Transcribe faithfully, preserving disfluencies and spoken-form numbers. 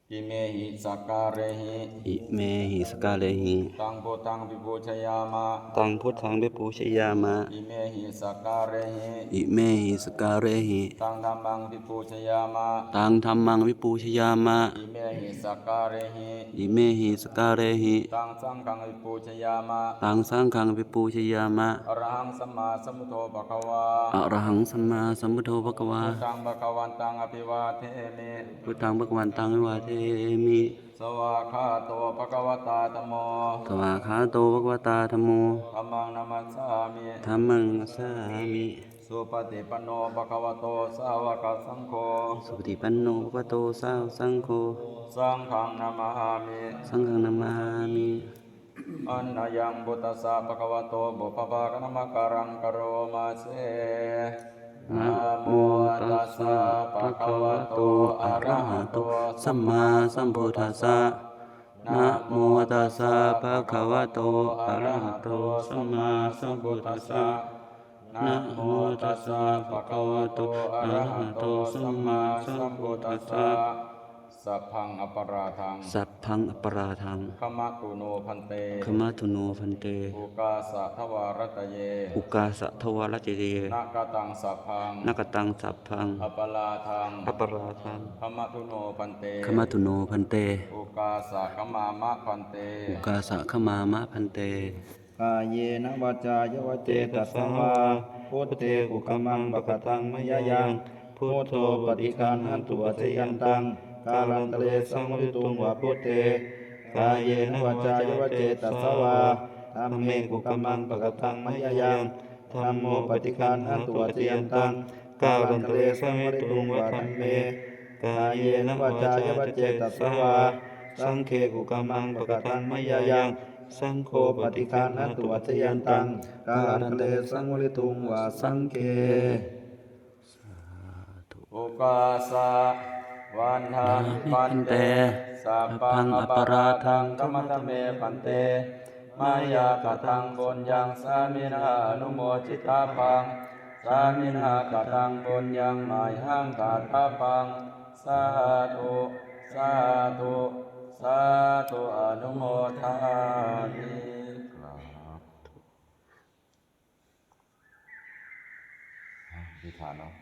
Imehi sakkārehi. Imehi sakkārehi. Taṃ buddhaṃ abhipūjayāma. Taṃ buddhaṃ abhipūjayāma. Imehi sakkārehi. Imehi sakkārehi. Taṃ dhammaṃ abhipūjayāma. Taṃ dhammaṃ abhipūjayāma. Imehi sakkārehi. Imehi sakkārehi. Taṃ saṅghaṃ abhipūjayāma. Taṃ saṅghaṃ abhipūjayāma. Arahaṃ sammāsambuddho bhagavā. Arahaṃ sammāsambuddho bhagavā. Buddhaṃ bhagavantaṃ abhivādemi. Buddhaṃ bhagavantaṃ abhivādemi. Svākkhāto bhagavatā dhammo. Svākkhāto bhagavatā dhammo. Dhammaṃ namassāmi. Dhammaṃ namassāmi. Supaṭipanno bhagavato sāvakasaṅgho. Supaṭipanno bhagavato sāvakasaṅgho. Saṅghaṃ namāmi. Saṅghaṃ namāmi. Handa mayaṃ buddhassa bhagavato pubbabhāganamakāraṃ karoma se. Namo tassa bhagavato arahato sammāsambuddhassa. Namo tassa bhagavato arahato sammāsambuddhassa. Namo tassa bhagavato arahato sammāsambuddhassa. Sabbaṃ aparādhaṃ. Sabbaṃ aparādhaṃ. Khamatu no bhante. Khamatu no bhante. Ukāsa dvārattayé. Ukāsa dvārattayé. Na kataṃ sabbaṃ. Na kataṃ sabbaṃ. Aparādhaṃ. Aparādhaṃ. Khamatu no bhante. Khamatu no bhante. Ukāsa khamāma bhante. Ukāsa khamāma bhante. Kāyena vācāya va cetasā vā, buddhe kukammaṃ pakataṃ mayā yaṃ, buddho paṭiggaṇhatu accayantaṃ, kālantare saṃvarituṃ va buddhe. Kāyena vācāya va cetasā vā, dhamme kukammaṃ pakataṃ mayā yaṃ, dhammo paṭiggaṇhatu accayantaṃ, kālantare saṃvarituṃ va dhamme. Kāyena vācāya va cetasā vā, saṅghe kukammaṃ pakataṃ mayā yaṃ, saṅgho paṭiggaṇhatu accayantaṃ, kālantare saṃvarituṃ va saṅghe. Sādhu. Ukāsa vandāmi bhante, sabbaṃ aparādhaṃ khamatha me bhante, mayā kataṃ puññaṃ sāminā anumoditabbaṃ, sāminā kataṃ puññaṃ mayhaṃ dātabbaṃ. Sādhu, sādhu, sādhu anumodāmi. ครับ อธิษฐานเนาะ